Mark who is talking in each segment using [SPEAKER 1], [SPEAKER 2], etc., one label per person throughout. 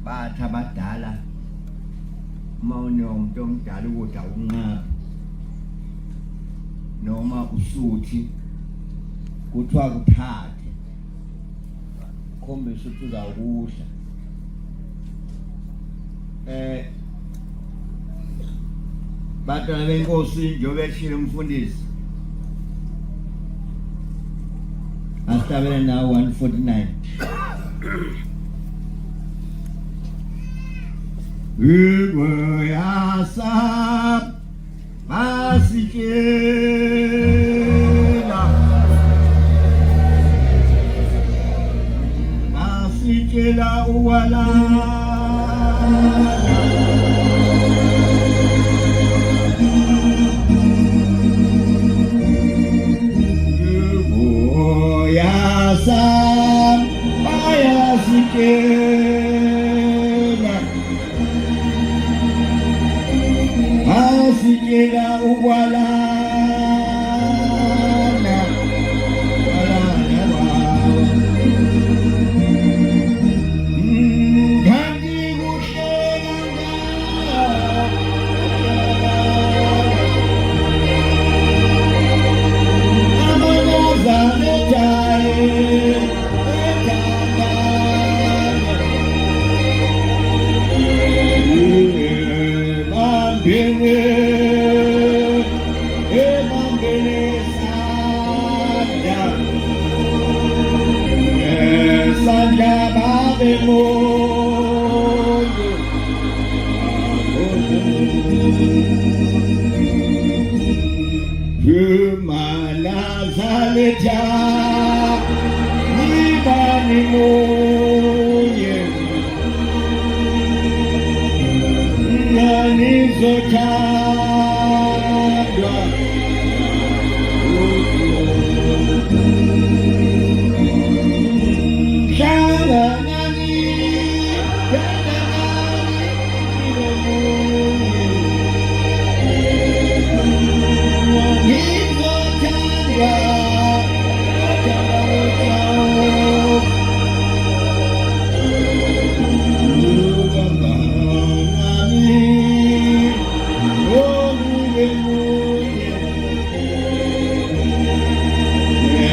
[SPEAKER 1] Bathi abadala uma unomuntu omdala ukudla ukunqaba noma usuthi kuthiwa kuthathe khombisa ukuthi uzawukudla eh Bantwana benkosi njengoba eshilo umfundisi asihlabele nawo 149 Igweyasa basitshela basitshela uwala Uyasa bayasitshela Asikela ukwalana kwalana kwawo Kanti kuhle kangaka Amanazane jaye Manazaleta nibani munye nanizothandwa hlanganani hlanganani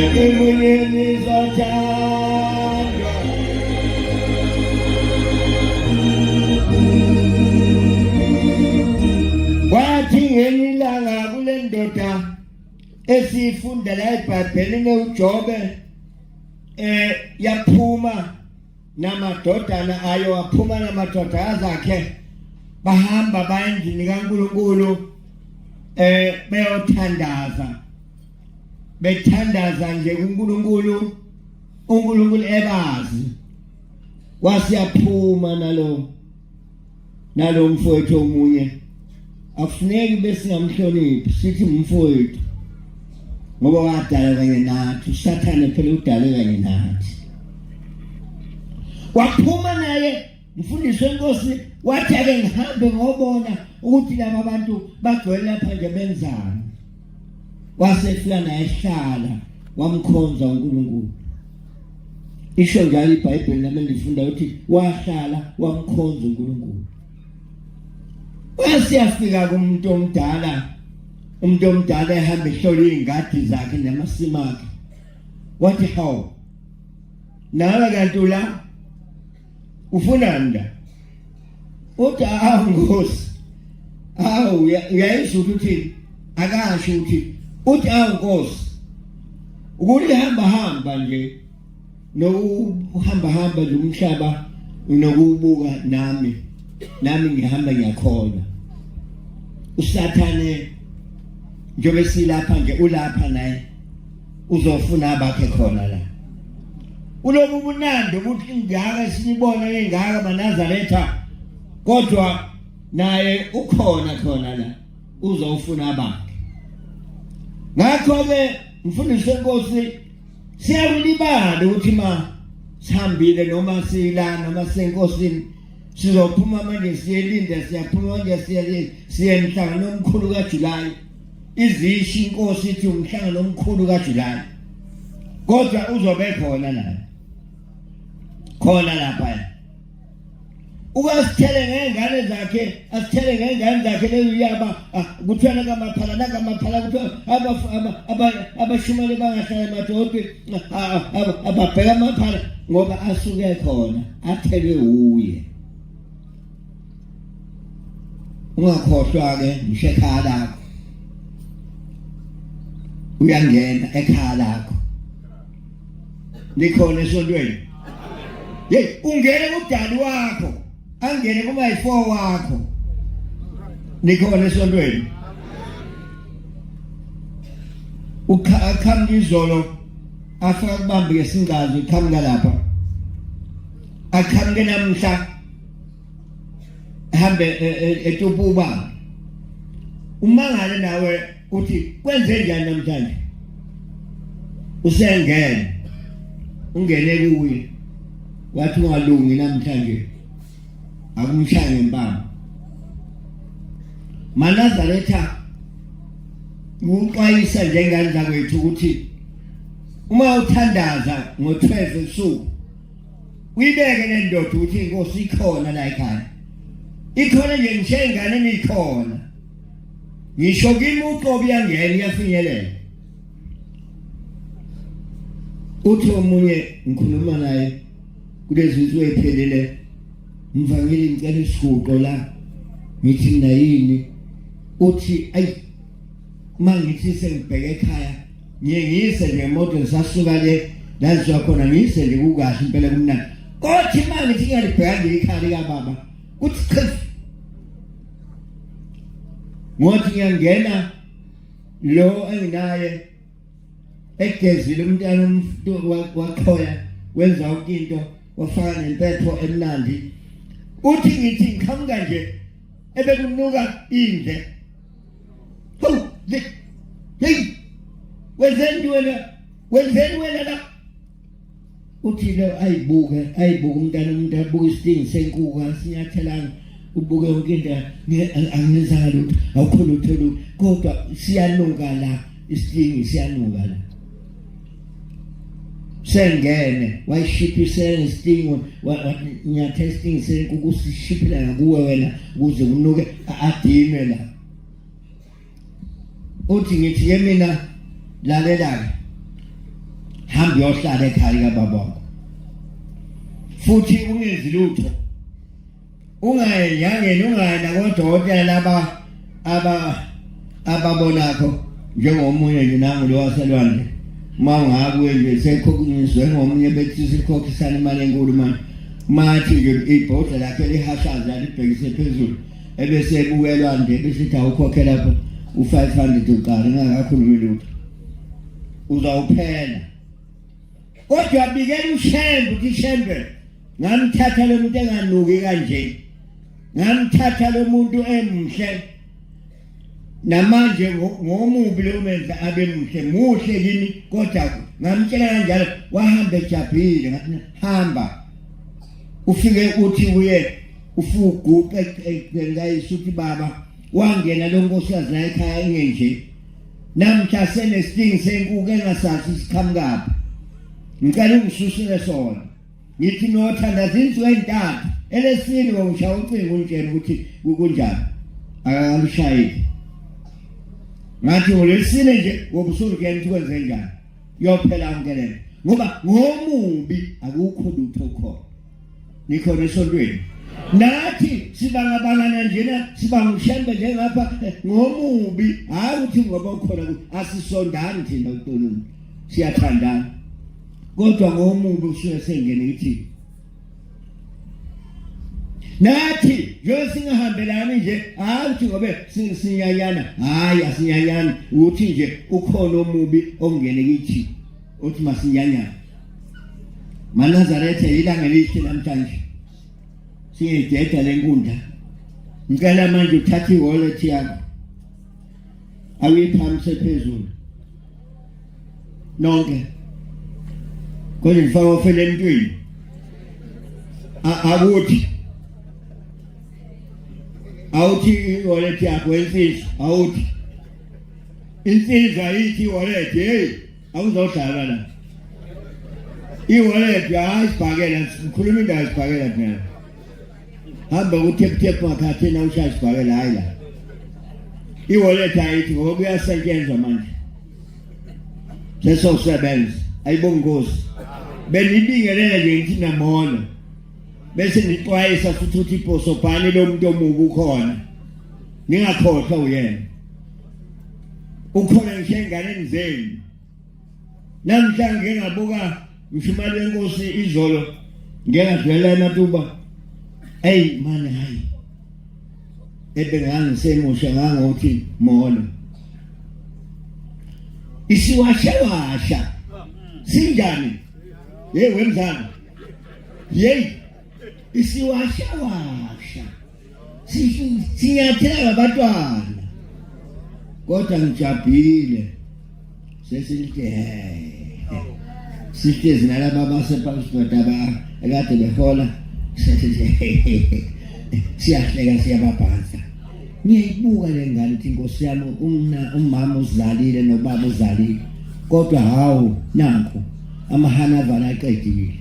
[SPEAKER 1] nibe munye Kwathi ngelinye ilanga kule ndoda esiyifunda la eBhayibhelini uJobe eh yaphuma namadodana ayo aphuma namadodakazi akhe bahamba baya endlini kaNkuluNkulu eh beyothandaza bethandaza nje kuNkulunkulu uNkulunkulu ebazi wasiyaphuma nalo nalo mfowethu omunye akufuneki besingamhloniphi sithi mfowethu ngoba wadala kanye nathi usathane phela udale kanye nathi waphuma naye mfundisi wenkosi wathi ake ngihambe ngobona ukuthi laba bantu bagcwele lapha nje benzani wasefika naye ehlala wamkhonza uNkulunkulu Isho njalo iBhayibheli nami ngifunda ukuthi wahlala wamkhonza uNkulunkulu. Wasiyafika kumuntu omdala, umuntu omdala ehamba ehlola izingadi zakhe namasimu akhe. Wathi hawu, nawe kanti ula ufunani la? Uthi awu Nkosi, awu uyayizwa ukuthi akasho ukuthi uthi awu Nkosi ukuthi hamba hamba nje nokuhamba hamba nje umhlaba unokubuka nami nami ngihamba ngiyakholwa usathane njengoba silapha nje ulapha naye uzofuna abakhe khona la ulobu bunandi ukuthi ingaka sinibona ingaka manazaretha kodwa naye ukhona khona la uzofuna abakhe ngakho ke mfundisi wenkosi siyakulibala ukuthi ma sihambile noma sila noma senkosini sizophuma manje siyelinda siyaphuma manje siye siye emhlangano omkhulu kaJuly Izisho inkosi ithi umhlangano omkhulu kaJuly. Kodwa uzobe khona la. Khona lapha. Ukasithele ngey'ngane zakhe, asithele ngey'ngane zakhe leyo yaba ah, kuthiwa nakamaphala nakamaphala kuthiwa abashumele bangahlala emadolobheni ah, ah, ababheka amaphala ngoba asuke khona athelwe wuye. Ungakhohlwa-ke ngisho ekhaya lakho uyangena ekhaya lakho nikhona esontweni hey ungene kudali wakho angene kuma yi4 wakho nikhona esontweni uqhamuka izolo afika kubambe ngesingazi uqhamuka lapha aqhamuke namhla hambe e, e, etupuba umangale nawe uthi kwenze njani namhlanje usengene ungene kuye wathi ungalungi namhlanje akumshaya ngempama manazaretha ukuxwayisa njengane zakwethu ukuthi uma uthandaza ngo-12 ebusuku uyibeke le ndoda ukuthi inkosi ikhona la ekhaya ikhona nje ngisho ingane ikhona ngisho kimi uqobo iyangena iyafinyelela uthi omunye ngikhuluma naye kulezi nsuku eziphelile mvangeli ngicela isiguqo la ngithi mina yini uthi ayi uma ngithi sengibheke ekhaya ngiye ngiyise nje ngemoto ngisasuka le la ngisuka khona ngiyise nje kukahle impela kumnandi kothi uma ngithi ngiyalibheka nje ikhaya likababa kuthi chif ngothi ngiyangena lo enginaye egezile umntana umuntu waqhoya wenza yonke into wafaka nempepho emnandi uthi ngithi ngiqhamuka nje ebekunuka indle hawu hey wenzeni wena wenzeni wena la uthi lo ayibuke ayibuke umntana umuntu abuke isitingi senkuku asinyathelanga ubuke yonke into angenzanga lutho awukho lutho lutho kodwa siyanuka la isitingi siyanuka la sengene wayishiphisela isitingi wanyatha isitingi senkuku sishiphela ngakuwe wena ukuze kunuke adinwe la uthi ngithi ke mina lalela-ke hamba uyohlala ekhaya likababa wakho futhi ungenzi lutho ungayi enyangeni ungayi nakodokotela laba aba ababonakho njengomunye nje nangu lo waselwandle uma ungakuye nje sekhokhiswe ngomunye bethi sikhokhisana imali enkulu manje mathi nje ibhodla lakhe lihashaza libhekise phezulu ebese ebukelwa nje bese ithi awukhokhe lapho u-500 uqala ngingakakhulumi lutho uzawuphela kodwa bikela ushembe ukuthi ishembe ngamthatha lo muntu enganuki kanje ngamthatha lo muntu emhle namanje ngomubi lo menza abe muhle muhle kimi kodwa ngamtshela kanjalo wahamba ejabhile ngathi hamba ufike uthi kuye ufuguqe eceleni kayise uthi baba wangena lo nkosikazi la ekhaya engenje namhla senesidingi senkuku engasazi siqhamukaphi ngicela ungisusele sona ngithi nothandaza insuku ezintathu elesine wawushaya ucingo ungitshela ukuthi kunjani akakalushayile ngathi ngolesine nje ngobusuku kuyena ukuthi kwenze njani yophela yonke lento ngoba ngomubi akukho lutho khona nikhona esontweni nathi sibangabangana njena sibangushembe njengapha eh, ngomubi hayi ukuthi ngoba ukhona asisondani thina uNkulunkulu siyathandana kodwa ngomubi usuke sengene kithi nathi njengoba singahambelani nje hayi ukuthi ngobe sinyanyana hayi asinyanyani ukuthi nje ukhona omubi ongene kithi uthi masinyanyane MaNazaretha ilanga elihle namhlanje siyideda lenkundla ngicela manje uthathe i-wallet yakho awuyiphamise phezulu nonke kodwa ngifaka ofele emntwini akuthi awuthi i-wallet yakho insizwa awuthi insizwa ithi i-wallet hey awuzodlala la i-wallet hayi sibhakela sikhuluma indaba sibhakela thina Hamba ku-tap tap makhathini ushaya isibhakela, hayi la i-wallet ayithi ngoba kuyasetshenzwa manje, sesosebenza. Ayibonga inkosi. Benibingelela nje ngithi namona, bese nixwayisa futhi ukuthi iposobhani lo muntu omubi ukhona, ningakhohlwa uyena ukhona ngisho enganeni zenu. Namhlanje ngike ngabuka mshumali wenkosi izolo, ngike ngadlulela ematuba. Eyi mane, hayi, ebengangisemusha ngangothi molo, isiwashawasha sinjani? Hey wemzana, hey, isiwashawasha sinyathela abantwana, kodwa ngijabhile sesithi sihlezi nalaba basePalsburg aba ekade behola, siyahleka siyababhansa. Ngiyayibuka le ngane ukuthi inkosi yami, umama uzalile nobaba uzalile, kodwa hawu, nanku amahanavana aqedile.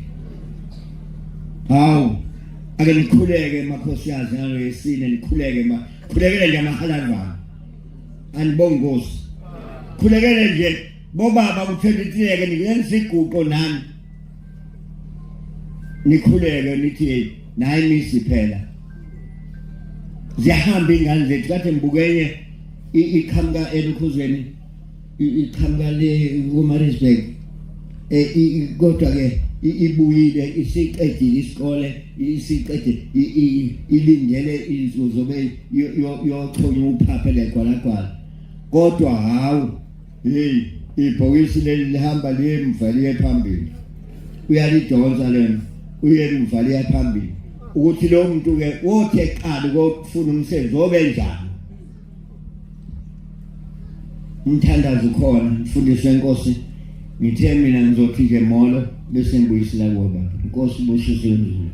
[SPEAKER 1] Hawu, ake nikhuleke makhosikazi ngalo yesine, nikhuleke ma khulekele nje amahalavana. Anibongi Nkosi, khulekele nje bobaba kuthentitheke, nikenza iguqo nani nikhuleke nithi nayi misi phela ziyahamba ingane zethu. Kade ngibukenye iqhamuka elukhuzweni, iqhamuka le kuMaritzburg, kodwa ke ibuyile, isiqedile isikole, isiqede, ilindele izobe yochonya uphaphe legwalagwala, kodwa hawu, hey, ibhokisi leli lihamba liye emva liye phambili, uyalidonsa lena, uye emva liye phambili, ukuthi lo muntu ke wothi eqala ukufuna umsebenzi obe njani. Umthandazo ukhona, mfundisi wenkosi. Ngithe mina ngizothi nje molo, bese ngibuyisela kuwe baba. Inkosi ibusise indlu.